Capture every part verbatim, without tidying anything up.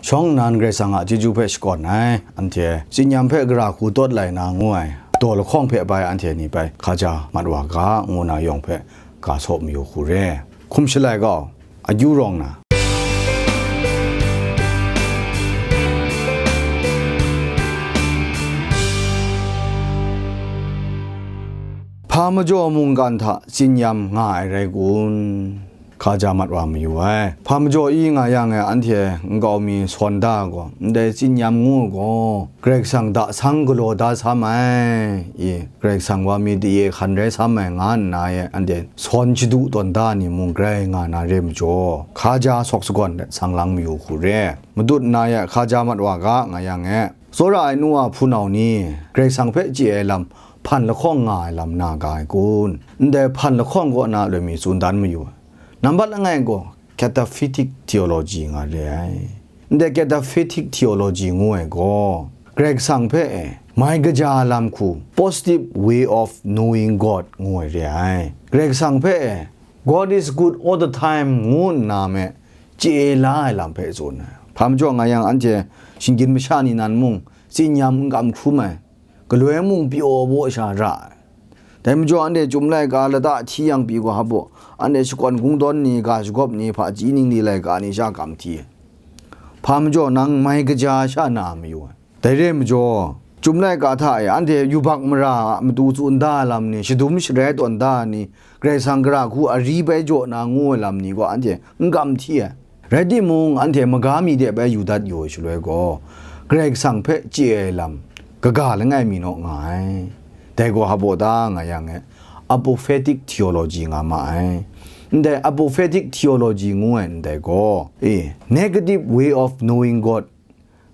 shawng nnan Karai Kasang a chyeju hpe shakawn ai, anhte tsin-yam hpe gara hku tawt lai na ngu ai daw lahkawng hpe bai anhte ni bai hkaja mat wa ga, ngu na yawng hpe ga saw mayu hku re. Hkum shalai gaw, akyu rawng na. Hpa majaw mungkan hta tsin-yam nga ai rai kun? Hkaja mat wa mayu ai. Hpa majaw i nga yang e, anhte nkau mi sawn da gaw, ndai tsin-yam ngu gaw, Karai Kasang da sang galaw da sam ai, i, Karai Kasang wa mi daye hkan rai sam ai, nga nna e, anhte sawn shadu tawn da ni mung grai nga na re majaw, hkaja sawk sagawn let sang lang mayu hku re. Madut nna e hkaja mat wa ga, nga yang e, tsawra ai nu wa hpunau ni, Karai Kasang hpe chye ai lam, hpan lahkawng nga ai lam na ga ai kun? Ndai hpan lahkawng kaw na loi mi tsun dan mayu ai. Nambat langai gaw, cataphytic theology nga re ai. Ndai cataphytic theology ngu ai gaw, Karai Kasang hpe e, mai kaja lam hku, positive way of knowing God ngu ai re ai. Karai Kasang hpe e, God is good all the time ngu nna me, chye la ai lam hpe tsun ai. Hpa majaw nga yang, anhte shinggyim masha ni nan mung, tsin-yam n kam hkrum ai, galoi mung pyaw baw sha ra ai. Dai majaw, anhte Chyum laika lata hti yang pyi gaw hpa baw, anhte shakawn kungdawn ni, ga shagawp ni, hpaji ningli laika ni sha kam hti ai. Hpa majaw, nang mai kaja sha na mayu ai. Dai re ai majaw, Chyum laika hta e anhte yubak mara a matu tsun da ai lam ni, shadum sharai tawn da ai ni, Karai Kasang gara hku ari bai jaw na ngu ai lam ni gaw anhte n kam hti ai. Rai timung, anhte maga mi de bai yu dat yu ai shaloi gaw, Karai Kasang hpe chye ai lam kaga langai mi naw nga ai. Dai gaw hpa baw ta nga yang e, apophatic theology nga ma ai. Ndai apophatic theology ngu ai ndai gaw, e, negative way of knowing God,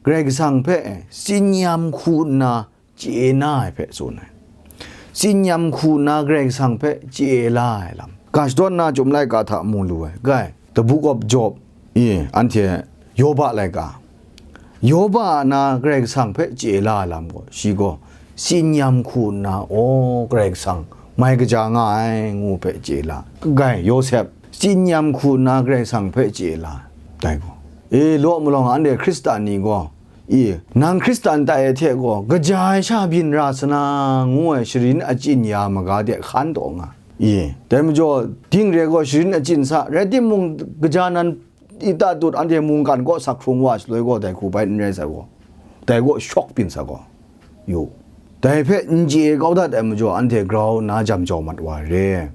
Karai Kasang hpe tsin-yam hku nna chye na ai hpe tsun ai. Tsin-yam hku nna Karai Kasang hpe chye la ai lam. Ga shadawn na Chyum laika hta mu lu ai. Gai, The Book of Job, i, anhte Yoba laika. Yoba a na Karai Kasang hpe chye la ai lam gaw, shi gaw tsin-yam hku nna, aw, Karai Kasang mai kaja nga ai, ngu hpe chye la. Gai, Yawsep, tsin-yam hku nna Karai Kasang hpe chye la, dai gaw. E, law malawng anhte Hkristan ni gaw, e, nang Hkristan tai ai hte gaw, kaja ai sha byin ra sa na, ngu ai sharin achyin ya maga de hkan taw nga. E, dai majaw, ding re gaw, sharin achyin sa, rai timung, kaja nan ita tut anhte mungkan kaw sak hkrung wa shaloi gaw, dai hku bai n rai sa gaw, dai gaw shawk byin sa gaw. Yu. Dai hpe n chye kau dat ai majaw, anhte grau nna jam jau mat wa re.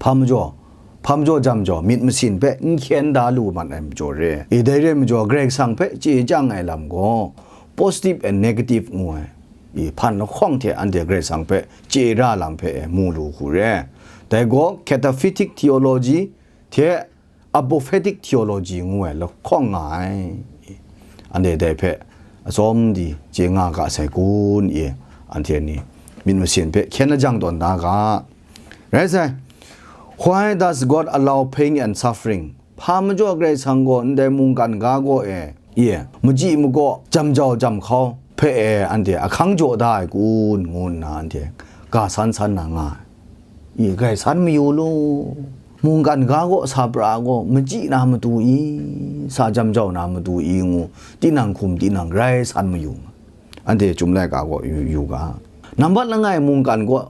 Hpa majaw, hpa majaw jam jau, myit masin hpe n hkyen da lu mat ai majaw re. E, dai re ai majaw, Karai Kasang hpe chye chyang ai lam gaw, positive and negative ngu ai, e, hpan lahkawng hte anhte Karai Kasang hpe chye ra lam hpe e mu lu hku re. Dai gaw, cataphytic theology hte, apophatic theology ngu ai lahkawng nga ai. Anhte dai hpe atsawm di chye nga ga sai kun? E, anhte ni myit masin hpe hkyen lajang tawn da ga. Rai sai, why does God allow pain and suffering? Hpa majaw Karai Kasang gaw ndai mungkan ga gaw e, e, machyi makaw, jam jau jam hkau hpe e anhte ahkang jaw da ai kun? Ngu nna anhte ga san san na nga ai. I, grai san mayu lu. Mungkan ga gaw sa pra gaw machyi na matu i, sa jam jau na matu i ngu, tinang hkum tinang grai san mayu nga. Anhte Chyum laika gaw yu, yu ga. Nambat langai mungkan gaw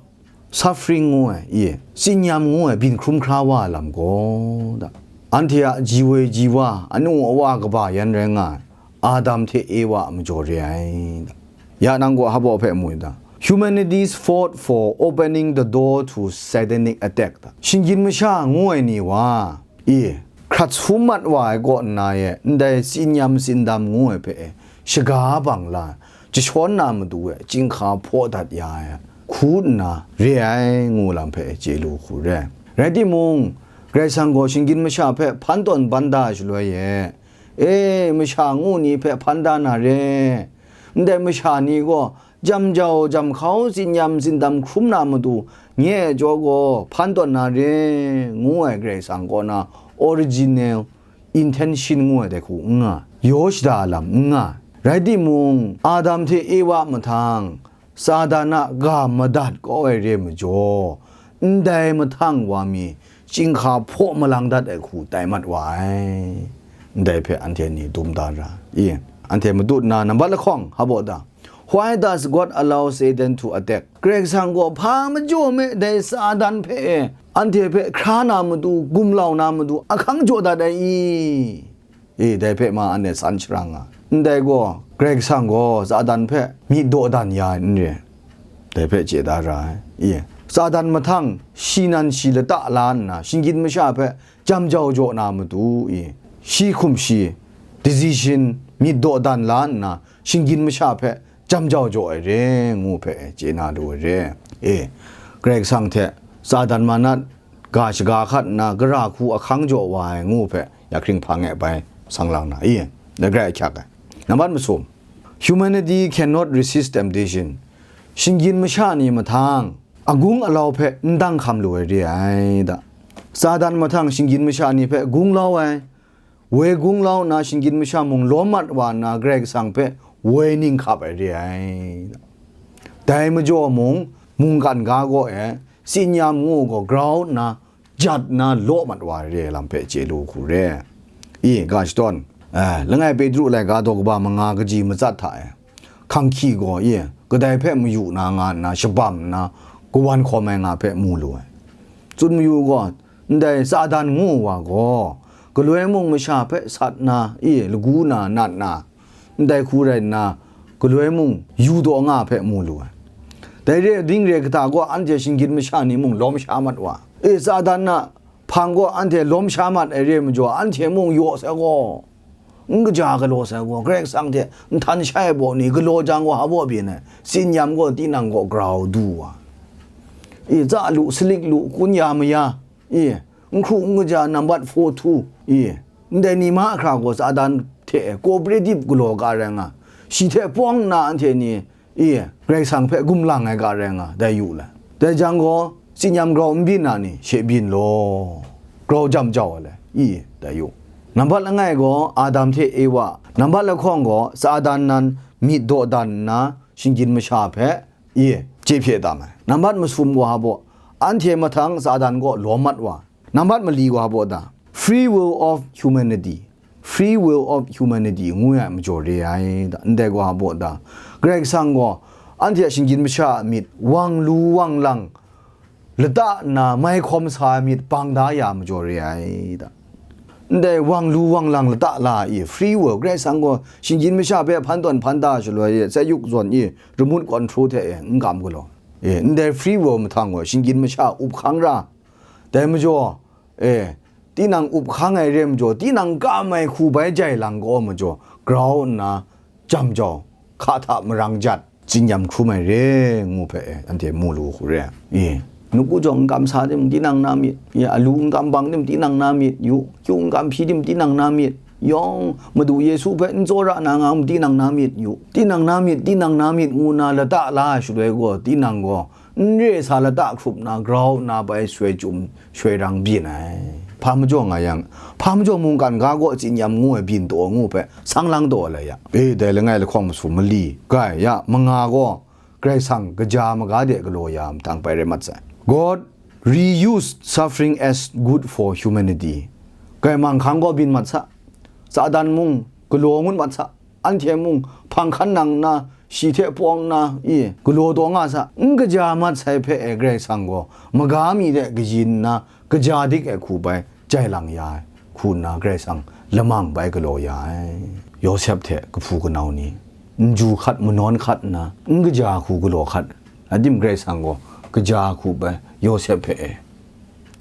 suffering ngu ai, i, tsin-yam ngu ai byin hkrum hkra wa ai lam gaw, da, anhte a ji woi ji wa, anu awa kaba yan rai nga ai. Adam hte Ewa a majaw re ai, da. Ya nang gaw hpa baw hpe mu da. Humanity's fault for opening the door to satanic attack, da. Shinggyim masha ngu ai ni wa, e, hkrat sum mat wa ai kaw nna e, ndai tsin-yam tsindam ngu ai hpe e, shaga bang la, jashawn na matu e, chyinghka hpaw dat ya ai, hku nna re ai, ngu lam hpe e chye lu hku re. Rai timung, Karai Kasang gaw shinggyim masha hpe hpan tawn ban da ai shaloi e, E, masha ngu ni hpe hpan da na re. Ndai masha ni gaw jam jau jam hkau tsin-yam tsindam hkrum na matu, nye a jaw gaw hpan tawn na re, ngu ai Karai Kasang kaw na original intention ngu ai dai hku n nga, yaw shada lam n nga. Rai timung, Adam hte Ewa mahtang, Satan a ga madat kau ai re majaw, ndai mahtang wa mi chyinghka hpaw malang dat ai hku tai mat wa ai. ndai hpe anhte ni dum da ra i. Anhte matut na nambat lahkawng habo da, Why does God allow Satan to attack? Karai Kasang gaw hpa majaw me dai Satan hpe e, anhte hpe hkra na matu, gumlau na matu, ahkang jaw dat ai i? E, dai hpe ma anhte san sharang nga. Ndai gaw, Karai Kasang gaw Satan hpe myit dawdan ya ai n re, dai hpe chye da ra ai. E, Satan mahtang shi nan shi lata la nna, shinggyim masha hpe jam jau jaw na matu, e, shi hkum shi, decision, myit dawdan la nna, shinggyim masha hpe jam jau jaw ai re, ngu hpe chye na lu ai re. E, Karai Kasang hte Satan manat ga shaga hkat nna, gara hku ahkang jaw wa ai, ngu hpe ya hkring hpang e bai sang lang na, e, dai grai ahkyak ai. Nambat masum, humanity cannot resist temptation. Shinggyim masha ni mahtang agung alau hpe n dang hkam lu ai re ai da. Satan mahtang shinggyim masha ni hpe gunglau ai, woi gunglau nna shinggyim masha mung lawm mat wa nna, Karai Kasang hpe woi ning hkap ai re ai. Dai majaw mung, mungkan ga gaw e, tsin yam ngu gaw grau nna, jat nna law mat wa ai re ai lam hpe chye lu hku re. I, ga shadawn, eh, langai Petru laika daw kaba manga kaji matsat hta e, hkanghki gaw, i, kadai hpe mayu na nga nna, shabam nna, kawan hkawm ai nga hpe mu lu ai. Tsun mayu gaw, ndai Satan ngu wa gaw, galoi mung masha hpe sat na, i, lagu na, nat na, ndai hku rai nna, galoi mung yu daw nga hpe mu lu ai. Dai re ai ding re kata gaw, anhte shinggyim masha ni mung lawm sha mat wa. E, Satan na hpang gaw anhte lawm sha mat ai re ai majaw, anhte mung yaw sai gaw, n kaja galaw sai gaw, Karai Kasang hte nhtan shai ai baw ni galaw jang gaw, hpa baw byin ai, tsin yam gaw tinang gaw grau du wa, i, tsa lu, salik lu, kun ya maya, i, n hkru n kaja, nambat four two, i, ndai ni mahkra gaw Satan hte cooperative galaw ga rai nga, shi hte pawng nna anhte ni, i, Karai Kasang hpe gumlang ai ga rai nga, dai yu le. Dai jang gaw, tsin yam grau n byin na ni, she byin law, grau jam jau ai le, i, dai yu. Nambat langai gaw, Adam hte Ewa, nambat lahkawng gaw, Satan nan myit dawdan nna, shinggyim masha hpe, i, chye hpye tam ai. Nambat masum gaw hpa baw, anhte mahtang Satan gaw lawm mat wa. Nambat mali gaw hpa baw da, free will of humanity. Free will of humanity ngu ai majaw re ai da. Ndai gaw hpa baw da, Karai Kasang gaw anhte a shinggyim masha a myit wang lu wang lang lata nna mai hkawm sa ai myit bang da ya majaw re ai da. Ndai wang lu wang lang lata la i, free will, Karai Kasang gaw shinggyim masha hpe hpan tawn hpan da shaloi i, Saiyuk zawn i, remote control hte e n kam galaw. E, ndai free will mahtang gaw shinggyim masha up hkang ra. Dai majaw, e, tinang up hkang ai re majaw, tinang kam ai hku bai jai lang kau majaw, grau nna, jam jau, hka hta marang jat, tsin yam hkrum ai re, ngu hpe, e, anhte mu lu hku re. E, nawku jawng n kam sa tim, tinang na myit, e, alu n kam bang tim, tinang na myit, yu, kyu n kam hpyi tim, tinang na myit, yawng, Madu Yesu hpe n tsawra na nga tim, tinang na myit, yu, tinang na myit, tinang na myit, ngu nna lata la ai shaloi gaw, tinang gaw, n re sa lata hkrup na, grau nna bai soi chyum, soi rang byin ai. Hpa majaw nga yang, hpa majaw mungkan ga gaw tsin yam ngu ai byin taw ngu hpe, sang lang taw ai lai ya. E, dai langai lahkawng masum mali, grai ya, manga gaw, Karai Kasang kaja maga de galaw ya mahtang bai rai mat sai. God reused suffering as good for humanity. Grai manghkang gaw byin mat sa, Satan mung galaw ngut mat sa, anhte mung hpang hkan nang nna, shi hte pawng nna, i, galaw taw nga sa, n kaja mat sai hpe e Karai Kasang gaw, maga mi de kayin nna, kaja dik ai hku bai jai lang ya ai, hku nna Karai Kasang lamang bai galaw ya ai. Yawsep hte kahpu kanau ni, nju hkat, manawn hkat nna, n kaja hku galaw hkat, adim Karai Kasang gaw, kaja hku bai Yawsep hpe e,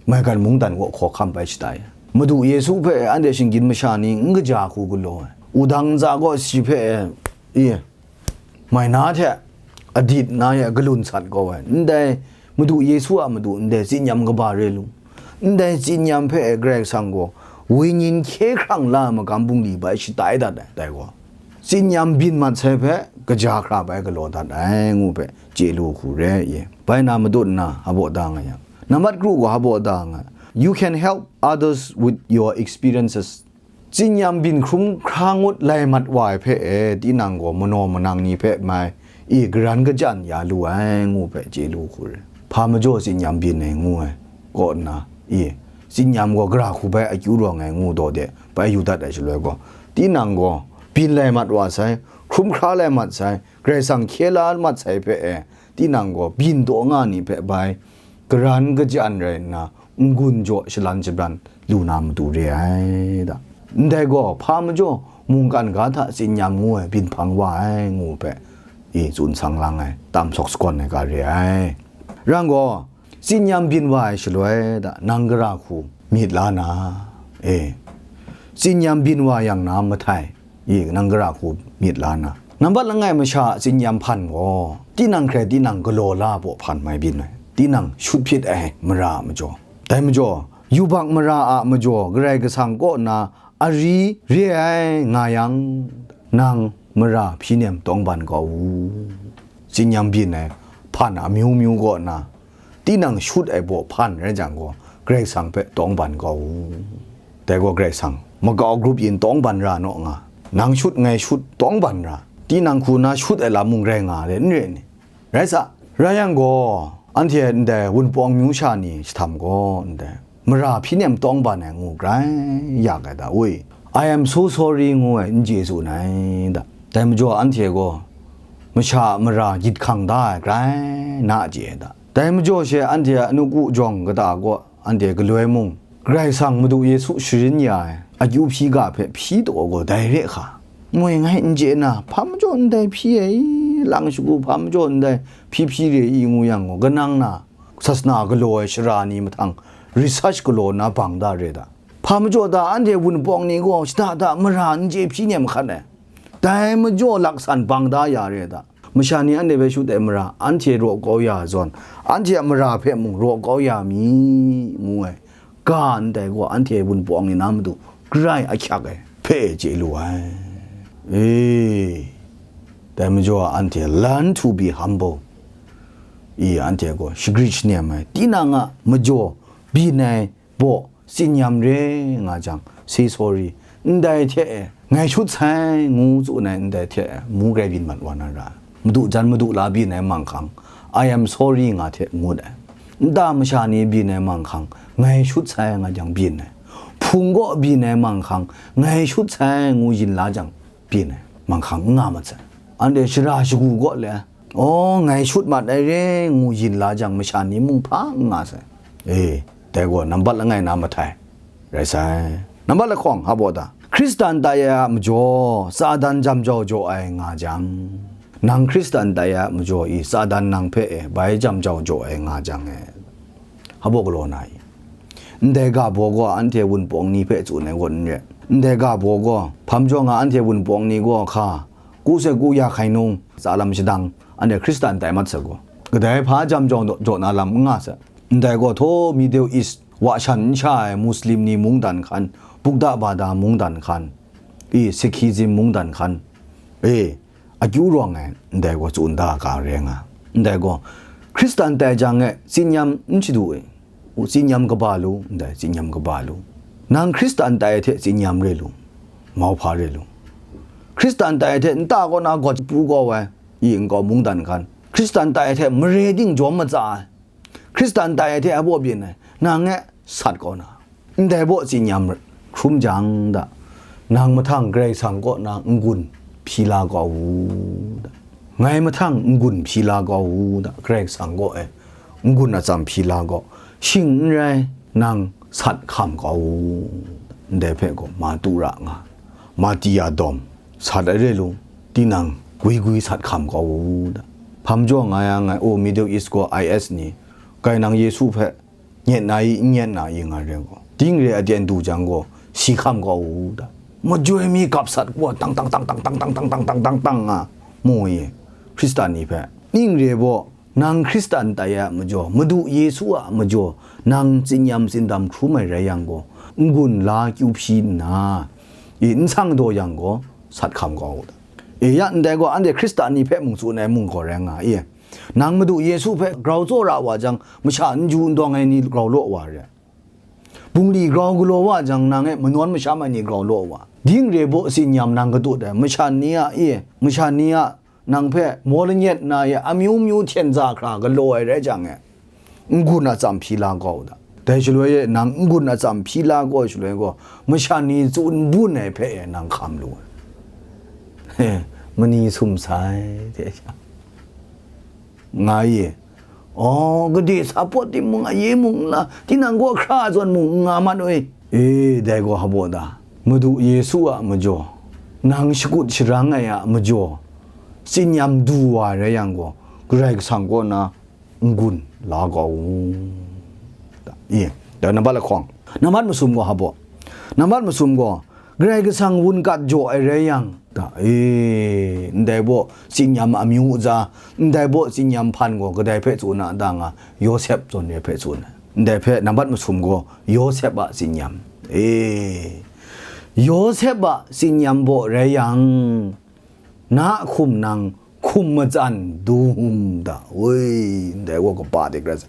maigan mungdan kaw hkaw hkam bai shatai ai. Madu Yesu hpe e, anhte shinggyim masha ni n kaja hku galaw ai. Wudang ntsa gaw shi hpe e, i, mai na hte adit na e galun sat kau ai. Ndai Madu Yesu a matu ndai tsin yam kaba re lu. Ndai tsin yam hpe e Karai Kasang gaw, wenyin hkye hkrang la ai magam bungli bai shatai dat ai, dai gaw. Tsin yam byin mat sai hpe, kaja hkra bai galaw dat ai, ngu hpe chye lu hku re ai. Bai na matut nna, hpa baw da nga yang, nambat kru gaw hpa baw da nga, you can help others with your experiences. Tsin yam byin hkrum hkra ngut lai mat wa ai hpe e, tinang gaw manaw manang ni hpe mai i, garan kachyan ya lu ai, ngu hpe chye lu hku re. Hpa majaw tsin yam byin ai ngu ai, kaw nna, i, tsin yam gaw gara hku bai akyu rawng ai ngu daw de, bai yu dat ai shaloi gaw, tinang gaw byin lai mat wa sai, hkrum hkra lai mat sai, Karai Kasang hkye la mat sai hpe e, tinang gaw byin taw nga ni hpe bai karan kajan rai nna, n-gun jaw shalan shabran lu na matu re ai da. Ndai gaw, hpa majaw mungkan ga hta tsin-yam ngu ai byin hpang wa ai, ngu hpe, e, tsun sang lang ai, tam sawk sagawn ai ga re ai. Rang gaw, tsin-yam byin wa ai shaloi da, nang gara hku myit la na, e, tsin-yam byin wa yang na mahtai, i, nang gara hku myit la na. Nambat langai masha a tsin-yam hpan gaw, tinang hkrai tinang galaw la baw hpan mai byin ai, tinang shut hpyit ai mara a majaw. Dai majaw, yubak mara a majaw Karai Kasang kaw na ari re ai nga yang, nang mara hpyi nem tawng ban kau u. Tsin-yam byin ai hpan amyu myu kaw na, tinang shut ai baw hpan rai jang gaw, Karai Kasang hpe tawng ban kau u. Dai gaw Karai Kasang, makau grup yin tawng ban ra naw nga, nang shut ngai shut tawng ban ra, tinang hku na shut ai lam mung rai nga le, n re ni? Rai sa, rai yang gaw, anhte ndai wunpawng amyu sha ni jahtam gaw, ndai mara hpyi nem tawng ban ai ngu grai yak ai da, ui, I am so sorry ngu ai n chye tsun ai da. Dai majaw anhte gaw masha a mara gyit hkang da ai grai na chye ai da. Dai majaw she anhte a nawku jawng kata gaw anhte galoi mung, Karai Kasang Madu Yesu sharin ya ai akyu hpyi ga hpe hpyi taw gaw dai re hka. Moi ngai n chye na, hpa majaw ndai hpyi ai i, lang shagu hpa majaw ndai hpyi hpyi re i ngu yang gaw, kanang na, sasana galaw ai sara ni mahtang research galaw na bang da re da. Hpa majaw da, anhte wunpawng ni gaw shada da mara n chye hpyi nem hkan ai. Dai majaw laksan bang da ya re da. Masha ni anhte hpe shut ai mara, anhte raw kau ya zawn, anhte a mara hpe mung raw kau ya mi, ngu ai ga ndai gaw, anhte wunpawng ni na matu grai ahkyak ai hpe chye lu ai. E, dai majaw anhte learn to be humble. I, anhte gaw shagrit shanem ai, tinang a majaw byin ai baw tsin-yam re nga jang, say sorry, ndai hte e, ngai shut sai ngu tsun ai ndai hte e, mu grai byin mat wa na ra. Madu jan madu la byin ai manghkang, I am sorry nga hte ngut ai. Nta masha ni byin ai manghkang, ngai shut sai nga jang byin ai. Hpung kaw byin ai manghkang, ngai shut sai ngu yin la jang, byin ai manghkang n nga mat sai. Anhte shara shagu kaw le, aw, ngai shut mat ai re ngu yin la jang, masha ni mung hpa n nga sai. E, dai gaw nambat langai na mahtai rai sai. Nambat lahkawng, hpa baw da, Hkristan tai ai a majaw Satan jam jau jaw ai nga jang, nang Hkristan tai ai a majaw i Satan nang hpe e bai jam jau jaw ai nga jang e. Hpa baw galaw na i? Ndai ga baw gaw anhte wunpawng ni hpe tsun ai gaw n re. Ndai ga baw gaw, hpa majaw nga anhte wunpawng ni gaw hka, ku se ku ya hkai nung, tsa lam shadang, anhte Hkristan tai mat sagu, kadai hpa jam jau jaw na lam n nga sai. Ndai gaw, htaw Middle East wa shan n sha ai Muslim ni mungdan hkan, Buddha bada mungdan hkan, e, Sikhism mungdan hkan, e, akyu rawng ai, ndai gaw tsun da ga re nga. Ndai gaw, Hkristan tai jang e tsin-yam n shadu i? U, tsin-yam kaba lu, ndai tsin-yam kaba lu. Nang Hkristan tai ai hte tsin-yam re lu, mauhpa re lu. Hkristan tai ai hte nta kaw na gawt pu kau ai, i nkau mungdan hkan, Hkristan tai ai hte mare ding jawm matsa ai, Hkristan tai ai hte a baw byin ai, nang e sat kau na, ndai baw tsin-yam hkrum jang da, nang mahtang Karai Kasang kaw na n-gun hpyi la kau u da. Ngai mahtang n-gun hpyi la kau u da, Karai Kasang kaw e n-gun atsam hpyi la kau, shing n rai, nang sat hkam kau u, ndai hpe gaw ma tu ra nga, ma ti ya dawm, sat ai re lu, tinang gwi gwi sat hkam kau u da. Hpa majaw nga ya ngai, o, Middle East gaw I S ni, kai nang Yesu hpe nyet na i, n nyet na i nga re gaw, ding re aten du jang gaw, si hkam kau u da. Majoi mi gap sat gaw, tang tang tang tang tang tang tang tang tang tang tang nga, mu i, Hkristan ni hpe. Ning re baw, nang Hkristan tai ai a majaw, Madu Yesu a majaw, nang tsin-yam tsindam hkrum ai rai yang gaw, n-gun la kyu hpyi nna, i, n sang daw yang gaw, sat hkam kau u da. E, ya ndai gaw, anhte Hkristan ni hpe mung tsun ai mung gaw rai nga i? Nang Madu Yesu hpe grau tsawra wa jang, masha n ju n dawng ai ni grau law wa re. Bungli grau galaw wa jang, nang e manawn masham ai ni grau law wa. Ding re baw tsin-yam nang katut ai, masha ni a, e, masha ni a, nang hpe maw lanyet na e, amyu myu hten za hkra galaw ai rai jang e, n-gun atsam hpyi la kau u da. Dai shaloi e nang n-gun atsam hpyi la gaw shaloi gaw, masha ni tsun bun ai hpe e nang hkam lu ai. He, mani sum sai, hte sha. Nga ye. Aw, gade sa pawt timung, aye mung n la, tinang gaw hkra zawn mung n nga mat oi. E, dai gaw hpa baw ta? Madu Yesu a majaw, nang shakut sharang ai a majaw, tsinyam du wa rai yang gaw, Karai Kasang kaw na n-gun la kau u. E, dai nambat lahkawng. Nambat masum gaw hpa baw? Nambat masum gaw, Karai Kasang wunkat jaw ai rai yang, ta, e, ndai baw tsinyam amyu za, ndai baw tsinyam hpan gaw kadai hpe tsun a ta nga, Yawsep zawn re hpe tsun ai. Ndai hpe nambat masum gaw Yawsep a tsinyam. E, Yawsep a tsinyam baw rai yang, na hkum nang hkum matsan dum da, oi, ndai gaw kaba dik rai sa.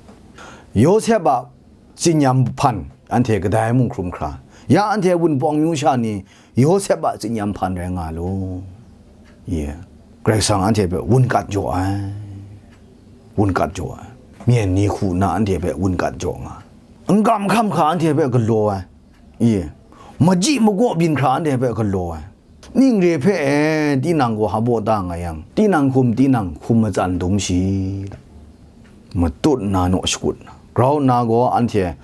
Yawsep a tsinyam hpan anhte kadai mung hkrum hkra, ya anhte wunpawng amyu sha ni Yawsep a tsinyam hpan rai nga lu. Ye, Karai Kasang anhte hpe wunkat jaw ai, wunkat jaw ai. Myen ni hku na anhte hpe wunkat jaw nga, n-gam hkam hkra anhte hpe galaw ai. Ye, maji magaw byin hkra anhte hpe galaw ai. Ning re hpe e, tinang gaw hpa baw ta nga yang, tinang hkum tinang hkum matsan dum shi, matut nna naw shakut nna, grau nna gaw anhte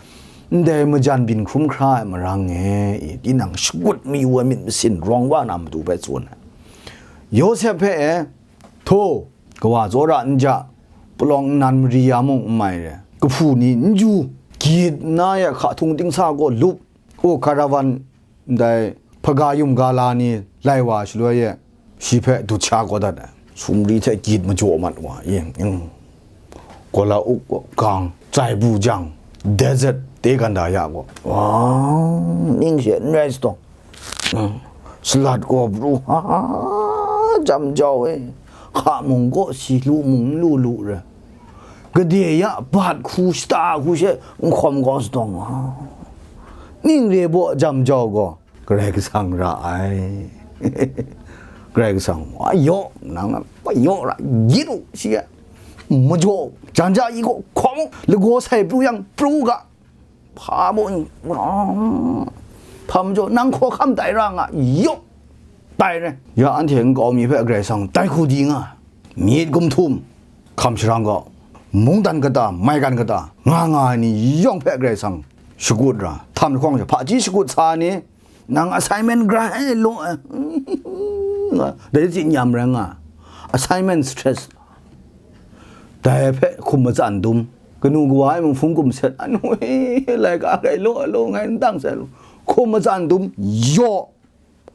ndai majan byin hkrum hkra ai marang e, i, tinang shakut mayu ai myit masin rawng wa na matu hpe tsun ai. Yawsep hpe e, htaw, kawa tsawra n ja, palawng nnan mari ya mung n mai re, kahpu ni n ju, gyit nna ya hka htung dingsa gaw lup, o, karawan, ndai hpaga yum ga la ni lai wa shaloi e, shi hpe dut sha kau dat ai. Sumri hte gyit majaw mat wa, yin, yin. Gola uk, gang, tsai bu jang, desert te ganda ya gaw, wa, ning she n rai shtawng, mm, salat gaw pru, ha, ha, jam jau e, hka mung gaw si lu mung n lu lu re, gade ya bat hku shata hku she n hkawm kau shtawng, ha, ning re baw jam jau gaw, Karai Kasang ra ai. Karai Kasang, wa yaw, nang a, wa yaw ra, gyit u, shi a, majaw, jan ja i gaw hkawm u, lagaw sai pru yang, pru u ga, hpa baw ni, wa, hpa majaw, nang hkawhkam tai ra nga, yaw, tai re. Ya anhte nkau mi hpe Karai Kasang tai hku di nga, myit gumhtum, hkam sharang gaw, mungdan kata, maigan kata, nga nga ai ni yawng hpe Karai Kasang shakut ra, htam lahkawng sha, hpaji shakut sa ni, nang assignment grai law ai, dai tsinyam rai nga, assignment stress, dai hpe hkum matsan dum, kanu kawa e mung hpung kum set, anu e, laika grai law ai law, ngai n tang sai law, hkum matsan dum, yaw,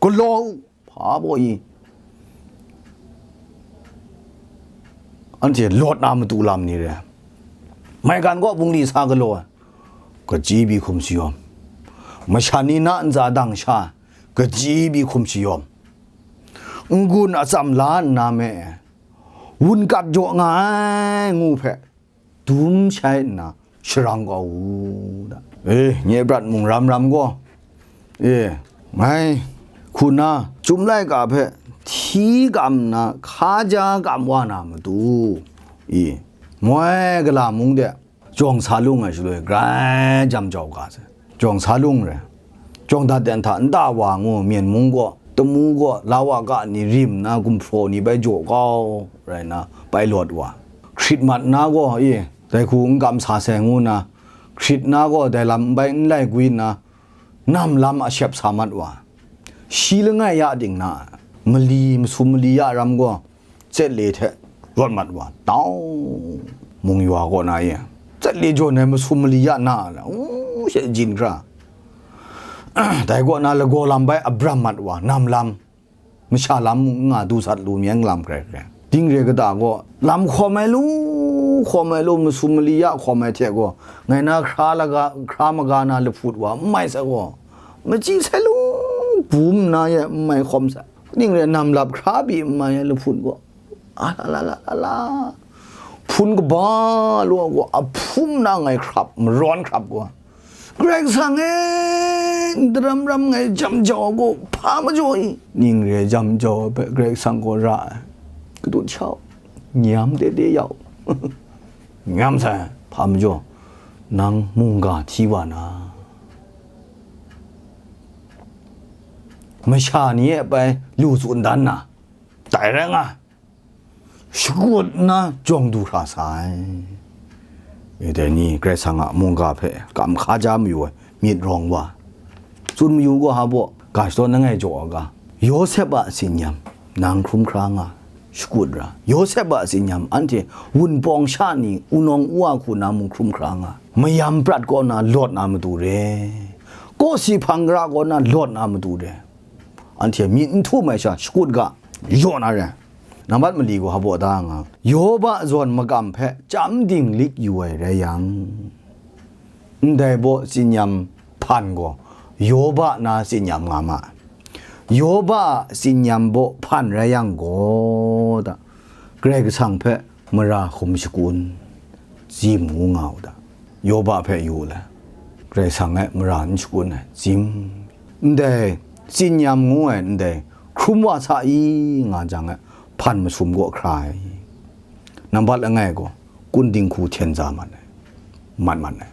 galaw u, hpa baw i, anhte lawt na matu lam ni re, maigan gaw bungli sa galaw ai, kaji bi hkum shayawm, masha ni na ntsa dang sha, kaji bi hkum shayawm, n-gun atsam la nna me, wun kat jaw nga ai ngu hpe, dum shai nna sharang kau u da. E, nye prat mung ram ram gaw, e, ngai hku na, Chyum laika hpe hti kam nna, hkaja kam wa na matu, i, moi gala mung de, jawng sa lung ai shaloi, grai jam jau ga sai. Jawng sa lung re. Jawng dat ten hta nta wa ngu, Myen mung gaw, Tamu gaw, Lawa ga ni rim nna, gumhpraw ni bai jaw kau rai nna, bai lawt wa. Hkrit mat nna gaw, i, dai hku n kam sa sai ngu nna, hkrit nna gaw, dai lam n bai n lai gwi nna, nam lam a shep sa mat wa. Shi langai ya ding na, mali, masum mali ya ram gaw, Tset le hte rawt mat wa, tau, mung yua kaw na e, tset le jawn ai masum mali ya na, u, she jin hkra, dai kaw na lagaw lam bai abram mat wa, nam lam, masha lam mung n nga du sat lu myeng lam hkrai hkrai. Ding re kata gaw, lam hkawm ai lu, hkawm ai lu, masum mali ya hkawm ai hte gaw, ngai na hkra laga, hkra maga na lahput wa, n mai sai gaw, machyi sai lu, bum nna ye n mai hkawm sai. Ning re nam lap hkra pyi n mai ai lahput gaw, a la la la la la, hpun kaba law gaw, a hpum na ngai hkrap, marawn hkrap gaw, Karai Kasang e, n daram ram ngai jam jau gaw, hpa majaw i? Ning re jam jau ai hpe Karai Kasang gaw ra ai, kadut shau, nyam de de yau, nyam sai, hpa majaw, nang mungga hti wa na, masha ni e bai lu tsun dan na, dai rai nga, shakut nna jawng du hkra sa ai. Dai ni Karai Kasang a mungga hpe kam hkaja mayu ai myit rawng wa, tsun mayu gaw, ha baw, ga shadawn langai jaw ai ga, Yawsep a tsinyam nang hkrum hkra nga, shakut ra, Yawsep a tsinyam anhte wunpawng sha ni, wunawng uwa hku na mung hkrum hkra nga, mayam prat kaw na lawt na matu re, kawsi hpang gara kaw na lawt na matu re, anhte myit n htum ai sha shakut ga, yaw na re. Nambat mali gaw ha baw da nga, Yoba zawn makam hpe chyam dinglik yu ai rai yang, ndai baw tsinyam hpan gaw Yoba na tsinyam nga ma ai. Yoba a tsinyam baw hpan rai yang gaw da, Karai Kasang hpe mara hkum shakun, zim ngu nga u da. Yoba hpe yu le, Karai Kasang e mara n shakun ai, zim. Ndai tsinyam ngu ai ndai hkrum wa sa i nga jang e, hpan masum gaw hkra ai. Nambat langai gaw, kun dinghku hten za mat ai, mat mat ai.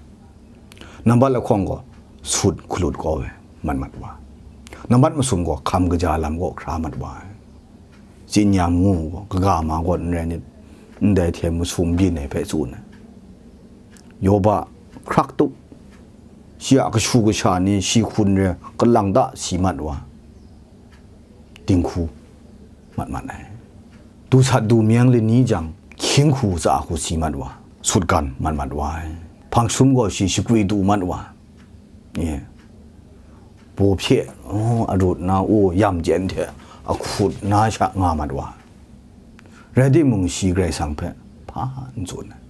Nambat lahkawng gaw, sut hkalut kau ai, mat mat wa. Nambat masum gaw, hkam kaja lam gaw hkra mat wa ai. Tsinyam ngu gaw, kaga ma gaw n rai nit, ndai hte masum byin ai hpe tsun ai. Yoba hkrak tup, shi a kashu kasha ni shi hkun re kalang ta si mat wa, dinghku mat mat ai. Du sat du meng lani jang, hkying hku tsa hku si mat wa, sutgan mat mat wa ai. Hpang sum gaw shi shakwi du mat wa, nye, baw hpye, oh, arut na, oh, yam chyen hte ahkut na sha nga mat wa, rai timung, shi Karai Kasang hpe hpa n tsun ai.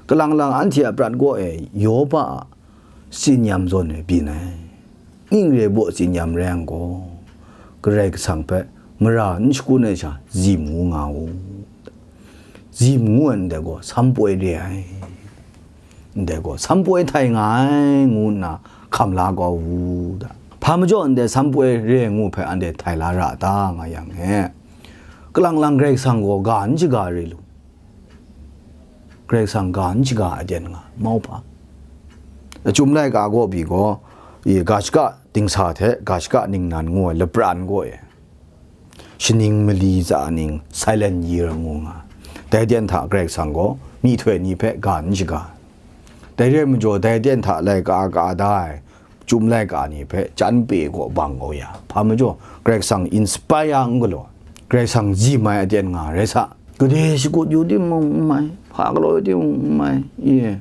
Kalang lang anhte a prat gaw e, Yoba a tsinyam zawn e byin ai. Ning re baw tsinyam rai yang gaw, Karai Kasang hpe mara n shakun ai sha, zim ngu nga u. Zim ngu ai ndai gaw, sampoi re ai. Ndai gaw, sampoi htai nga ai, ngu nna hkam la kau u da. Hpa majaw ndai sampoi re ai ngu hpe anhte htai la ra ta nga yang e, kalang lang Karai Kasang gaw ga n shaga re lu. Karai Kasang ga n shaga ai aten nga, mauhpa. Achyum laika gaw pyi gaw, i ga shaka dingsa hte ga shaka ningnan ngu ai lapran gaw e, shaning mali tsa ning silent year ngu nga. Dai aten hta Karai Kasang gaw myihtoi ni hpe ga n shaga. Dai re ai majaw, dai aten hta laika ka da ai, Chyum laika ni hpe chyan pe gaw bang kau ya, hpa majaw, Karai Kasang inspire n galaw, Karai Kasang zim ai aten nga rai sa. Gade shakut yu timung n mai, hpa galaw yu timung n mai, ye,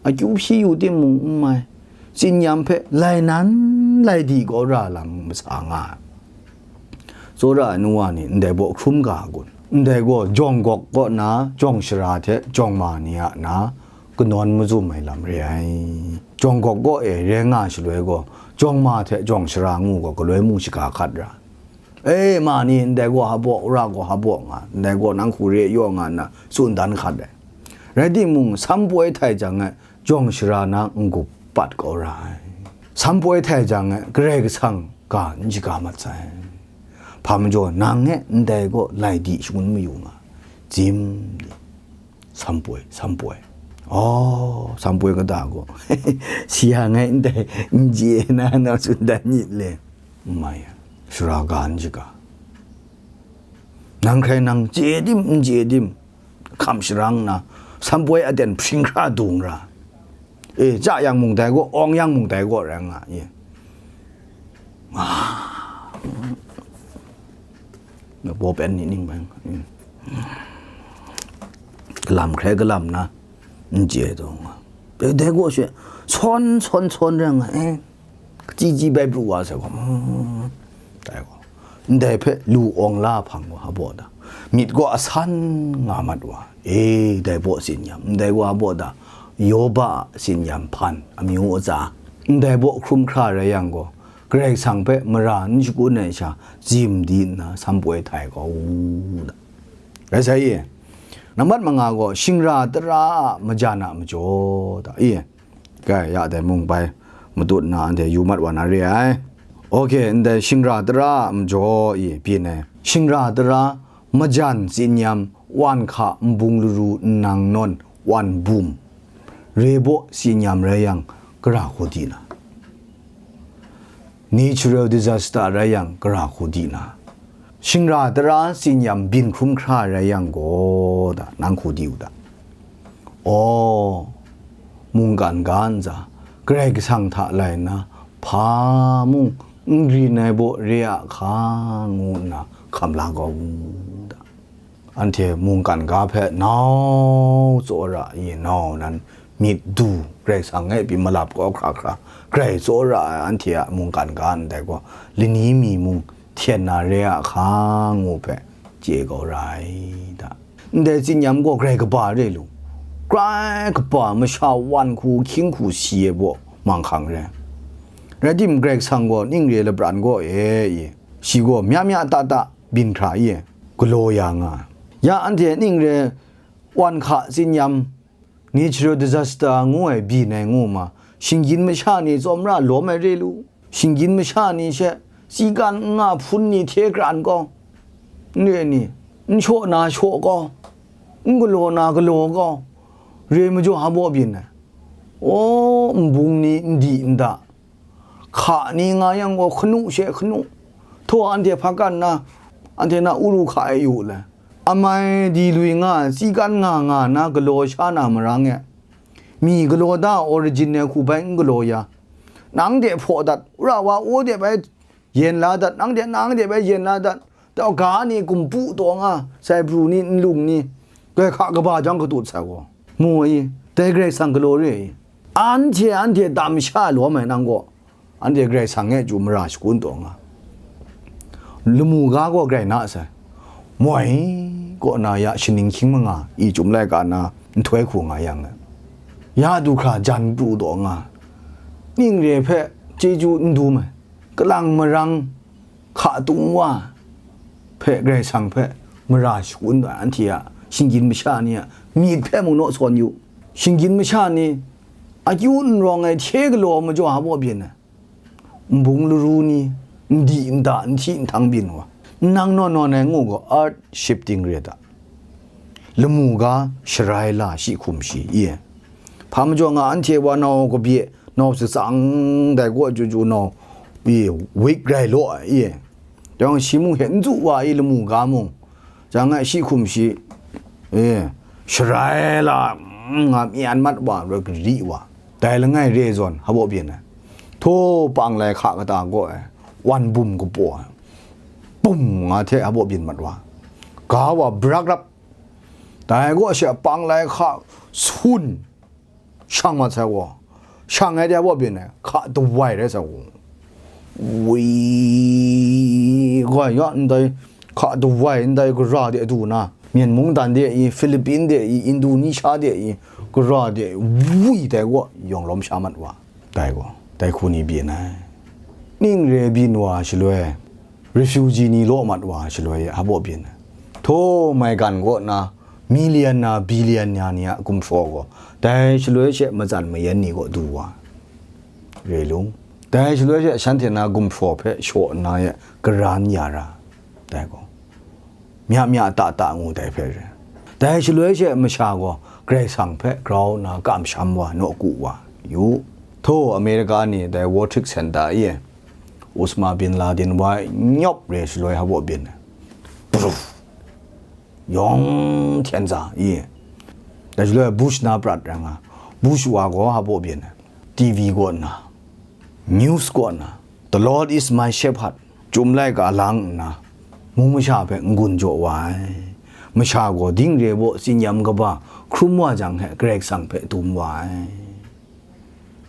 akyu hpyi yu timung n mai, tsinyam hpe lai nan lai di kau ra lam masa nga ai. Tsawra ai nu wa ni, ndai baw hkrum ga a kun? Ndai gaw jawng gawk kaw na jawng shara hte jawng ma ni a na kanawn mazum ai lam re ai. Jawng gawk kaw e rai nga shaloi gaw, jawng ma hte jawng shara ngu gaw galoi mung shaga hkat ra. E, ma ni, ndai gaw ha baw, wora gaw ha baw nga, ndai gaw nang hku re yaw nga nna tsun dan hkat ai. Rai timung, sampoi htai jang e, jawng shara na n-gup pat kau ra ai. Sampoi htai jang e, Karai Kasang ga n shaga mat sai. Hpa majaw, nang e ndai gaw lai di shangun mayu nga, zim di. Sampoi, sampoi. Oh, sampoi kata gaw, si yang e ndai n chye na, na tsun dan myit le. N mai, shara ga n shaga. Nang hkrai nang chye dim, n chye dim, hkam sharang nna, sampoi aten hpring hkra dung ra. E, ja yang mung dai gaw, awng yang mung dai gaw rai nga, e. Ah. Na baw pen ni ning bai, e. Galam hkrai galam na, n chye dung. E, dai gaw she, sawn, sawn, sawn rai nga, e. Kaji ji bai pru wa sai gaw, mm, dai gaw, ndai hpe lu awng la hpang gaw, ha baw da, myit gaw asan nga mat wa, e, dai baw tsin yam, ndai gaw ha baw da, Yoba a tsin yam hpan amyu atsa, ndai baw hkrum hkra rai yang gaw, Karai Kasang hpe mara n shakun ai sha, zim di nna sampoi htai kau u da. Rai sai i, nambat manga gaw, shingra tara a majan a majaw da, i, Kai, ya dai mung bai matut nna anhte yu mat wa na re ai. Ok, ndai shingra tara a majaw e byin ai. Shingra tara, majan, tsinyam, wan hka, nbung laru, nnang nawn, wan bum, Re baw tsinyam rai yang, gara hku di na? Natural disaster rai yang, gara hku di na? Shingra tara tsinyam byin hkrum hkra rai yang gaw, da, nang hku di u da. Aw, mungkan ga ntsa, Karai Kasang hta lai nna, hpa mung n grin ai baw re a hka, ngu nna hkam la kau u da. Anhte mungkan ga hpe nau tsawra i nau nan myit du, Karai Kasang e pyi malap kau hkra hkra, grai tsawra ai anhte a mungkan ga ndai gaw, lani mi mung hten na re a hka ngu hpe chye kau ra ai da. Ndai tsinyam gaw grai kaba re lu, grai kaba masha wan hku hkying hku si ai baw manghkang re. Rai tim, Karai Kasang gaw ning re labran gaw e i, shi gaw mya mya ta ta byin hkra i, galaw ya nga. Ya anhte ning re wan hka tsinyam, natural disaster ngu ai byin ai ngu ma, shinggyim masha ni tsawmra lawm ai re lu, shinggyim masha ni she, sigan n nga hpun ni hte kran gaw, n re ni, n shaw na shaw gaw, n galaw na galaw gaw, re majaw hpa baw byin ai. Aw, nbung ni n di n da, hka ni nga yang gaw, hkanu she hkanu, htaw anhte hpa kan na, anhte na uru hka e yu le. Amai di lui nga ai, sigan nga nga na galaw sha na marang e, mi galaw da origin e hku bai n galaw ya, nang de hpaw dat, wora wa o de bai yen la dat, nang de nang de bai yen la dat, tau ga ni gumpu taw nga, sai pru ni, nlung ni, grai hka kaba jang katut sai gaw, mu i, dai Karai Kasang galaw re i, anhte anhte tam sha lawm ai nang gaw, anhte Karai Kasang e chyu mara shagun taw nga. Lamu ga gaw grai na sai, moi kaw na ya shaning hkying manga i chyum laika na nhtoi hku nga yang e, ya du hkra jan pru taw nga, ning re hpe chyeju n dum ai, kalang marang hka tung wa hpe Karai Kasang hpe mara shagun ai anhte a shinggyim masha ni a myit hpe mung naw sawn yu. Shinggyim masha ni akyu n rawng ai hte galaw majaw hpa baw byin ai, nbung laru ni, n di n da, n hti n htang byin wa, nang nawn nawn ai ngu gaw, earth shifting re da. Lamu ga sharai la shi hkum shi i, hpa majaw nga anhte wa nau kabye, nau shatsang dai kaw chyu chyu nau i, wik rai law ai i, jang shi mung hte n tsu wa i, lamu ga mung, jang ai shi hkum shi, e, sharai la, mm, nga myan mat wa, roi gari wa, dai langai re zawn hpa baw byin ai. Htaw panglai hka kata gaw ai, wan bum kapaw ai, bum nga hte hpa baw byin mat wa, ga wa brak rap, dai gaw she panglai hka sun shang mat sai gaw, shang ai de hpa baw byin ai, hka dawai rai sai gaw, wi, goi ya ndai, hka dawai ndai gara de du na, Myen mungdan de i, Philippine de i, Indonesia de i, gara de wi dai gaw yawng lawm sha mat wa, dai gaw, dai hku ni byin ai. Ning re byin wa shaloi, refugee ni law mat wa shaloi hpa baw byin ai. Htaw maigan kaw na, million na, billion na ni a gumhpraw gaw, dai shaloi she matsan mayan ni kaw du wa, re lu. Dai shaloi she shanhte na gumhpraw hpe shaw nna e garan ya ra, dai gaw, mya mya ta ta ngu dai hpe re. Dai shaloi she masha gaw Karai Kasang hpe grau nna kamsham wa, nawku wa yu. Htaw America ni dai World Trade Center e, Osama bin Laden wa e nyawp re shaloi hpa baw byin ai. Pruf! Yawng hten za i. Dai shaloi Bush na prat rai nga, Bush wa gaw hpa baw byin ai. T V kaw nna, news kaw nna, "The Lord is my shepherd," Chyum laika lang nna, mung masha hpe n-gun jaw wa ai. Masha gaw ding re baw tsinyam kaba hkrum wa jang hte Karai Kasang hpe dum wa ai.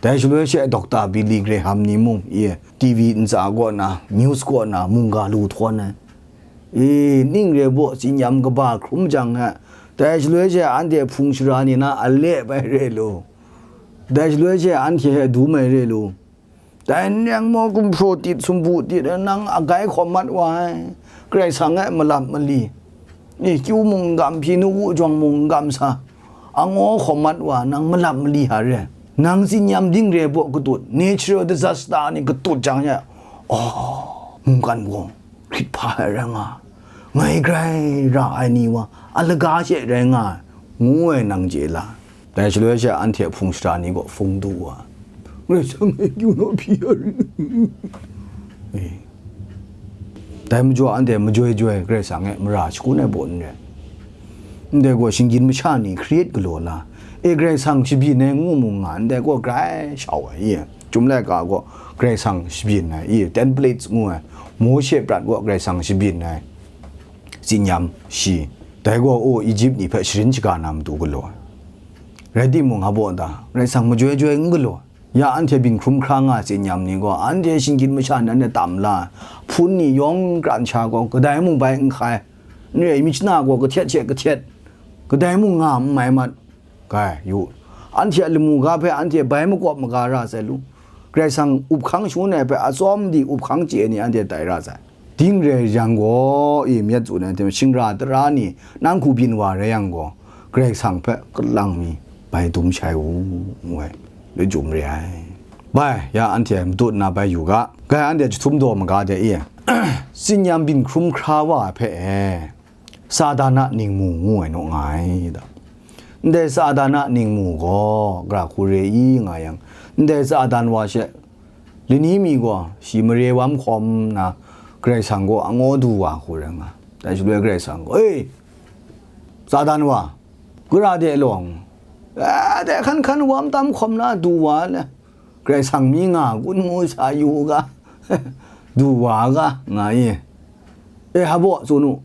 Dai shaloi she Doctor Billy Graham ni mung, e, T V ntsa kaw na, news kaw na, mungga lu htawn ai. E, ning re baw tsinyam kaba hkrum jang hte, dai shaloi she anhte hpung shara ni na a le bai re lu, dai shaloi she anhte hpe dum ai re lu. Dai n rai yang maw, gumhpraw tit, sumpu tit, nang agai hkawm mat wa ai, Karai Kasang e malap mali, ni kyu mung n gam, hpyi nu wu jawng mung n gam sa, angaw hkawm mat wa, nang malap mali hta re. Nang tsinyam ding re baw katut, natural disaster ni katut jang she, oh, mungkan gaw hkrit hpa ai rai nga, ngai grai ra ai ni wa a laga she rai nga ai, ngu ai nang chye la. Dai shaloi she anhte hpung shara ni gaw hpung du wa, Karai Kasang e kyu naw hpyi ya rit? E. Dai majaw anhte majoi joi Karai Kasang e mara shagun ai baw n rai. Ndai gaw shinggyim masha ni create galaw la, e, Karai Kasang shabyin ai ngu mu nga, ndai gaw grai shau ai, i? Chyum laika gaw Karai Kasang shabyin ai, i? Ten plagues ngu ai, Mawshe prat gaw Karai Kasang shabyin ai, tsin-yam shi, dai gaw, o, Egypt ni hpe sharin shaga na matu galaw ai. Rai timung, a baw ta, Karai Kasang majoi joi n galaw. Ya anhte byin hkrum hkra nga tsin-yam ni gaw, anhte shinggyim masha ni anhte tam la, hpun ni yawng kran sha gaw, kadai mung bai n hkai, n rai, myit shana gaw kahtet she kahtet, kadai mung nga n mai mat, Gai, yu, anhte a lamu ga hpe anhte bai makawp maga ra sai lu. Karai Kasang up hkang shangun ai hpe atsawm di up hkang chye ai ni anhte tai ra sai. Ding rai yang gaw, i myit tsun ai hte, shingra tara ni nang hku byin wa rai yang gaw, Karai Kasang hpe kalang mi bai dum shai u, ngu ai, lachyum re ai. Bai, ya anhte matut na bai yu ga, gai anhte chyahtum daw maga de i, tsin-yam byin hkrum hkra wa ai hpe e, Satan a ningmu ngu ai naw nga ai da. Ndai Satan a ningmu gaw, gara hku re i nga yang, ndai Satan wa she, lani mi gaw, shi mare wa mahkawm nna, Karai Kasang gaw angaw du wa hku rai nga. Dai shaloi Karai Kasang gaw, "E, Satan wa, gara de law, e, dai hkan hkan wa matam hkawm na du wa le, Karai Kasang mi nga kun ngu sa yu u ga, du wa ga, nga i, e, ha baw tsun u.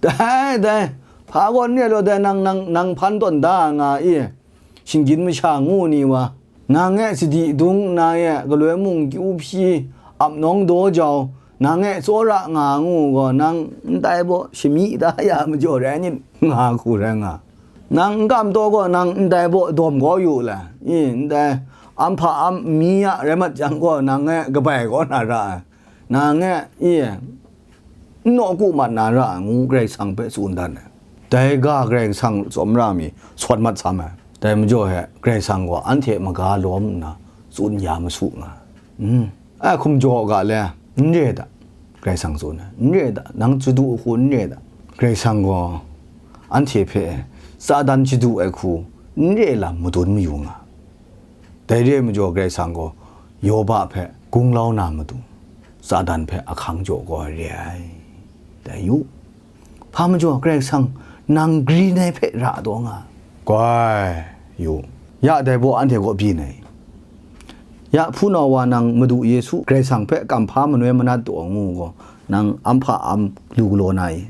Dai, dai, hpa gaw n re law, dai nang, nang, nang hpan tawn da nga i, shinggyim masha ngu ni wa, nang e sadi dung nna e, galoi mung kyu hpyi, ap nawng daw jau, nang e tsawra nga ngu gaw, nang ndai baw shami da ya majaw rai nit?" nga hku rai nga. Nang n kam taw gaw, nang ndai baw dawm kau yu le, i, ndai am hpa am mi a rai mat jang gaw, nang e kabai kau na ra ai, nang e, i, n nawku mat na ra ai, ngu Karai Kasang hpe tsun dan ai. Dai ga Karai Kasang tsawmra mi sawt mat sam ai. Dai majaw he Karai Kasang gaw anhte maga lawm nna tsun ya masu nga. Mm. Ai hkum jaw ga le, n re da, Karai Kasang tsun ai, n re da, nang chadu ai hku n re da. Karai Kasang gaw anhte hpe Satan chadu ai hku n re lam madun mayu nga. Dai re ai majaw Karai Kasang gaw Yoba hpe gunglau na matu, Satan hpe ahkang jaw kau ai re ai. Dai yu. Hpa majaw Karai Kasang nang green ai hpe ra taw nga. Goi, yu, ya dai baw anhte kaw byin ai. Ya hpunau wa nang Madu Yesu Karai Kasang hpe kamhpa manoi manat taw ngu gaw, nang am hpa am lu galaw na i?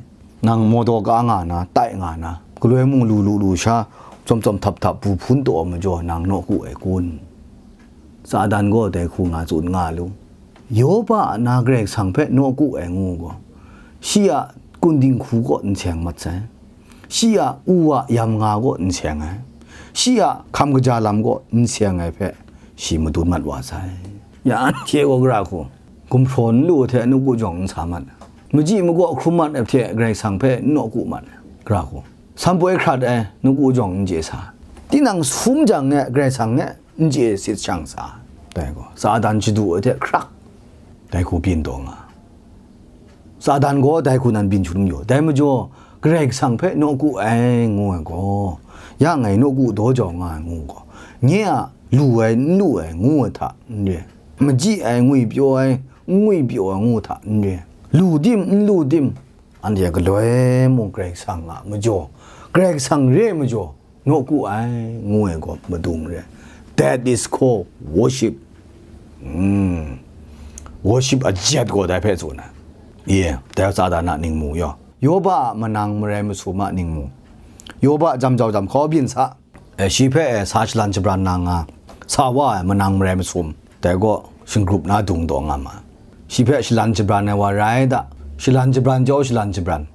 Nang mawdaw ka nga na, tai nga na, galoi mung lu lu lu sha, tsawm tsawm htap htap bu hpun taw majaw nang nawku ai kun? Satan gaw dai hku nga tsun nga lu. Yoba a na Karai Kasang hpe nawku ai ngu gaw, shi a kun dinghku kaw n seng mat sai, shi a u a yam nga kaw n seng ai, shi a hkam kaja lam kaw n seng ai hpe shi madun mat wa sai. Ya anhte gaw gara hku, gumhpraw n lu hte nawku jawng n sa mat, maji makaw hkrum mat ai hte Karai Kasang hpe n nawku mat, gara hku, sanpoi hkrat ai nawku jawng n chye sa, tinang sum jang e Karai Kasang e n chye sit shang sa, dai gaw, Satan chadu ai hte hkrak, dai hku byin taw nga. Satan gaw dai hku nan byin shalum yaw. Dai majaw, Karai Kasang hpe nawku ai ngu ai gaw, ya ngai nawku daw jau nga ai ngu gaw, nye a lu ai n lu ai ngu ai hta n re, maji ai ngwipyaw ai n ngwipyaw ai ngu hta n re, lu tim n lu tim, anhte galoi mung Karai Kasang a majaw, Karai Kasang re ai majaw, nawku ai, ngu ai gaw madung re. That is called worship. Mm. Worship a jet gaw dai hpe tsun ai. Ye, dai Satan a ningmu yaw. Yoba a manang marai masum a ningmu. Yoba jam jau jam hkau byin sa. E, shi hpe, e, sa shalan shabran na nga. Sa wa ai manang marai masum. Dai gaw shinggrup na dung taw nga ma. Shi hpe shalan shabran ai wa rai da. Shalan shabran jau shalan shabran.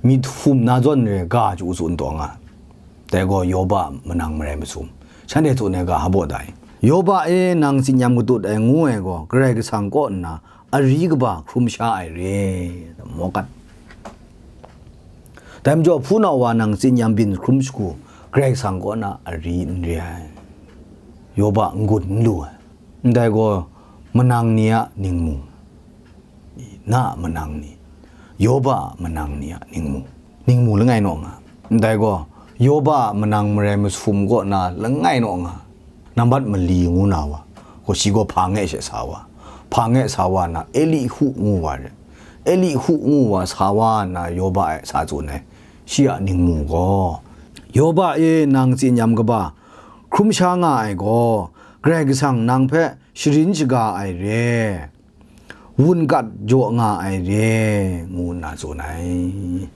Myit hkum na zawn re ga chyu tsun taw nga. Dai gaw Yoba a manang marai masum. Shanhte tsun ai ga hpa baw dai. Yoba e, nang tsin-yam katut ai ngu ai gaw, Karai Kasang kaw nna ari kaba hkrum sha ai re, mawkat. Dai majaw, hpunau wa nang tsin-yam byin hkrum shagu, Karai Kasang kaw na ari n re ai. Yoba n-gun n lu ai. Ndai gaw manang ni a ningmu, na a manang ni, Yoba a manang ni a ningmu, ningmu langai naw nga. Ndai gaw, Yoba a manang marai masum kaw na langai naw nga, nambat mali ngu na wa, gaw shi gaw hpa nge she sa wa, hpa nge sa wa na, Elihu ngu wa re. Elihu ngu wa sa wa na, Yoba e sa tsun ai, shi a ningmu gaw, Yoba e, nang tsinyam kaba hkrum sha nga ai gaw, Karai Kasang nang hpe sharin shaga ai re. Wun gat jaw nga ai re, ngu nna tsun ai.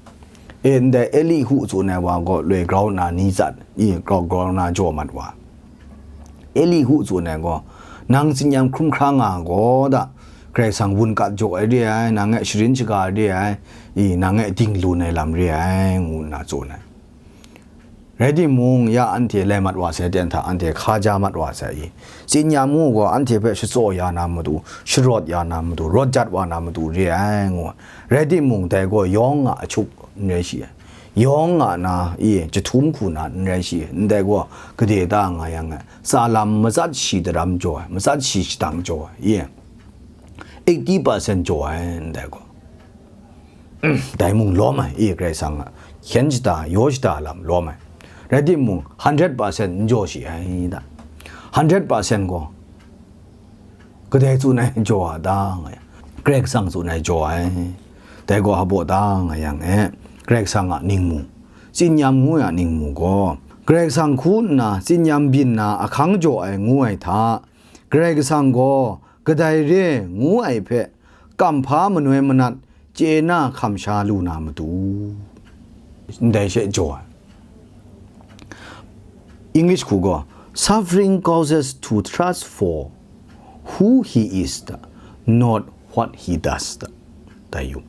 E, ndai Elihu tsun ai wa gaw loi grau nna ni tsat, i, grau grau nna jaw mat wa. Elihu tsun ai gaw, nang tsinyam hkrum hkra nga gaw da, Karai Kasang wun gat jaw ai re ai, nang e sharin shaga ai re ai, i, nang e dinglun ai lam re ai, ngu nna tsun ai. Rai timung, ya anhte lai mat wa sai ten hta, anhte hkaja mat wa sai i? Tsin-yam ngu gaw, anhte hpe shatsaw ya na matu, sharawt ya na matu, rawt jat wa na matu re ai, ngu. Rai timung, dai gaw yawng a ahkyuk n rai shi ai, yawng a na i jahtum hku na n rai shi ai, ndai gaw gade ta nga yang ai, tsa lam matsat shi daram jaw ai, matsat shi shadang jaw ai, i, eighty percent jaw ai, ndai gaw. Dai mung lawm ai, i, Karai Kasang a hkyen shada, yaw shada lam lawm ai. Rai timung, hundred percent n jaw shi ai da. Hundred percent gaw, kadai tsun ai jaw a ta nga yang, Karai Kasang tsun ai jaw ai. Dai gaw hpa baw ta nga yang e, Karai Kasang a ningmu, tsin-yam ngu ai a ningmu gaw, Karai Kasang hku nna tsin-yam byin na ahkang jaw ai ngu ai hta, Karai Kasang gaw kadai re ngu ai hpe, kamhpa manoi manat chye na hkam sha lu na matu, ndai she jaw ai. English hku gaw, "Suffering causes to trust for who he is, not what he does," dai yu.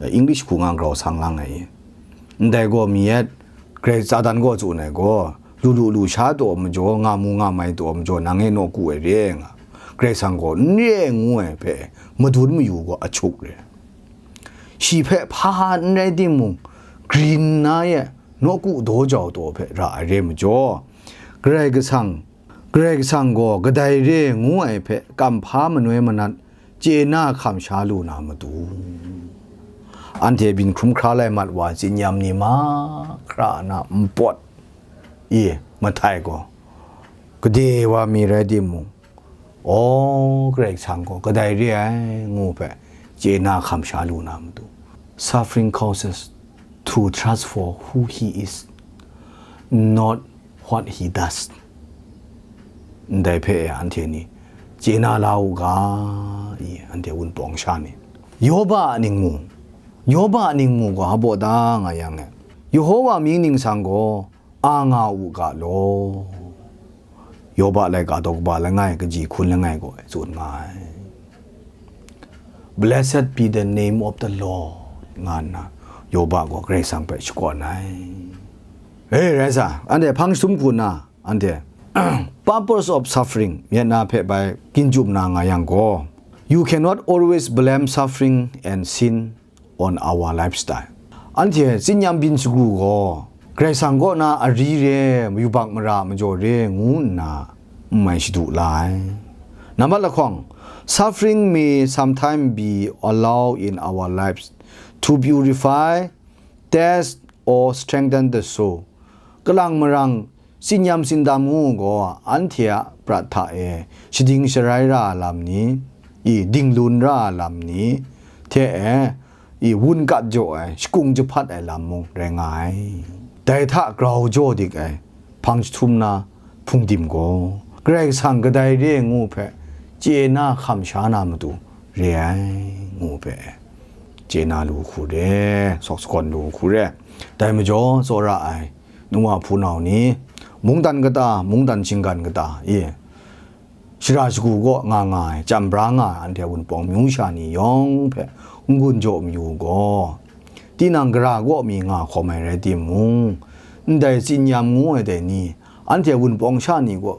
English hku nga grau sang lang ai. Ndai gaw mi yet, Karai Satan gaw tsun ai gaw, lu lu lu sha taw majaw, nga mu nga mai taw majaw, nang e nawku ai re nga, Karai Kasang gaw n re ai ngu ai hpe madun mayu gaw ahkyuk re. Shi hpe hpa n rai timung, grin na ye nawku daw jau taw hpe ra ai re majaw, Karai Kasang, Karai Kasang gaw kadai re ngu ai hpe kamhpa manoi manat chye na hkam sha lu na matu, anhte byin hkrum hkra lai mat wa tsin-yam ni mahkra na npawt e mahtai gaw, gade wa mi rai timung, aw, Karai Kasang gaw kadai re ai ngu hpe chye na hkam sha lu na matu. Suffering causes to trust for who he is, not what he does. Ndai hpe e anhte ni chye na la u ga, i, anhte wunpawng sha ni. Yoba a ningmu, Yoba a ningmu gaw hpa baw ta nga yang e, Yehowa mying ningsang gaw a nga u ga law. Yoba laika daw kaba langai, kaji hkun langai gaw e tsun nga ai. "Blessed be the name of the Lord," nga nna Yoba gaw Karai Kasang hpe shakawn ai. E, rai sa, anhte hpang jahtum hku na, anhte purpose of suffering myit na hpe bai ginjum na nga yang gaw, you cannot always blame suffering and sin on our lifestyle. Anhte tsin-yam byin shagu gaw, Karai Kasang kaw na ari re, yubak mara majaw re ngu nna n mai shadu la ai. Nambat lahkawng, suffering may sometimes be allowed in our lives to purify, test, or strengthen the soul. Kalang marang, tsin-yam tsindam ngu gaw, anhte a prat hta e shading sharai ra ai lam ni, i, dinglun ra ai lam ni hte e, i, wun gat jaw ai, shakung jahpat ai lam mung rai nga ai. Dai hta grau jaw dik ai hpang jahtum na hpungdim gaw, Karai Kasang kadai re ngu hpe chye na hkam sha na matu re ai ngu hpe chye na lu hku re, sawk sagawn lu hku re. Dai majaw, tsawra ai nu wa hpunau ni, mungdan kata, mungdan shinggan kata, i, shara shagu kaw nga nga ai, chyam bra nga ai anhte a wunpawng myu sha ni yawng hpe n-gun jaw mayu gaw, tinang gara kaw mi nga hkawm ai rai timung, ndai tsin-yam ngu ai dai ni, anhte a wunpawng sha ni kaw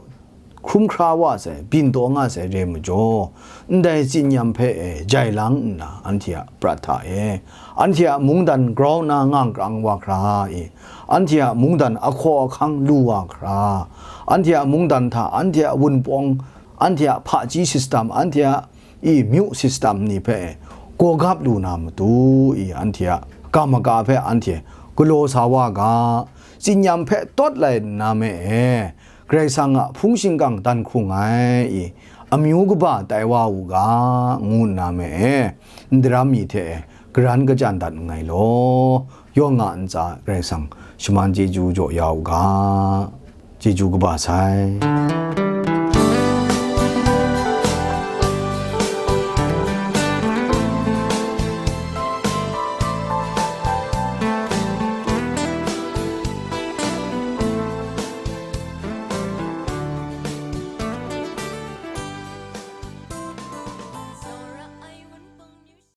hkrum hkra wa sai, byin taw nga sai re majaw, ndai tsin-yam hpe e jai lang nna anhte a prat hta e, anhte a mungdan grau na ngang krang wa hkra e, anhte a mungdan ahkaw ahkang lu wa hkra, anhte a mungdan hta, anhte a wunpawng, anhte a hpaji system, anhte a i myu system ni hpe e gawgap lu na matu i, anhte a kamaka hpe anhte galaw sa wa ga, tsinyam hpe tawt lai nna me e, Karai Kasang a hpung shingkang dan hkrung ai i, amyu kaba tai wa u ga, ngu nna me e, n daram mi hte e, garan kachyan dat nngai law, yawng a ntsa Karai Kasang shaman chyeju jaw ya u ga, chyeju kaba sai.